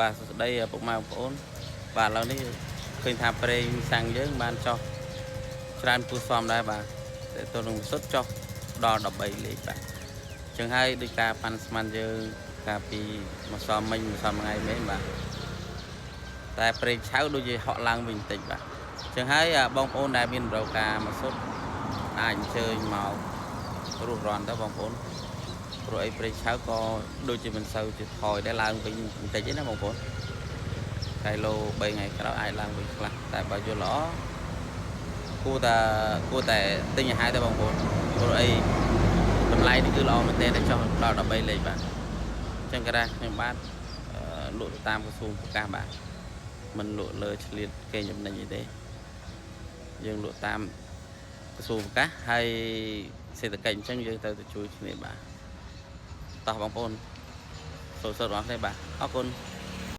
បាទសួស្តីពុកម៉ែបងប្អូនបាទឥឡូវនេះឃើញថាប្រេងសាំងយើងបានចុះច្រើនគួរសមដែរបាទតែទៅនឹងសុទ្ធចុះដល់13លេខបាទអញ្ចឹងហើយដោយការប៉ាន់ស្មានយើងកាលពីម្សិលមិញម្សិលថ្ងៃមែនបាទតែប្រេងឆៅដូចជាហក់ឡើងវិញបន្តិចបាទអញ្ចឹងហើយបងប្អូនដែលមានតម្រូវការមកសុទ្ធអាចអញ្ជើញមករស់រាន់ទៅបងប្អូនព្រោះអីប្រេងឆៅក៏ដូចជាមិនសូវជាថយដែរឡើងវិញបន្តិចទេណាបងប្អូន គីឡូ3ថ្ងៃក្រោយអាចឡើងវិញខ្លះតែបើយល់ល្អគួរតែគួរតែទិញឲ្យហើយទៅបងប្អូនព្រោះអីតម្លៃនេះគឺល្អមែនទែនតែចុះដល់13លេខបាទអញ្ចឹងក៏ដែរខ្ញុំបាទអឺលក់ទៅតាមក្រសួងប្រកាសបាទមិនលក់លើឆ្លៀតគេចំណេញអីទេយើងលក់តាមក្រសួងប្រកាសហើយសេដ្ឋកិច្ចអញ្ចឹងយើងត្រូវទៅជួយគ្នាបាទតោះបងប្អូនសូមសូមបងប្អូនបាទអរគុណ។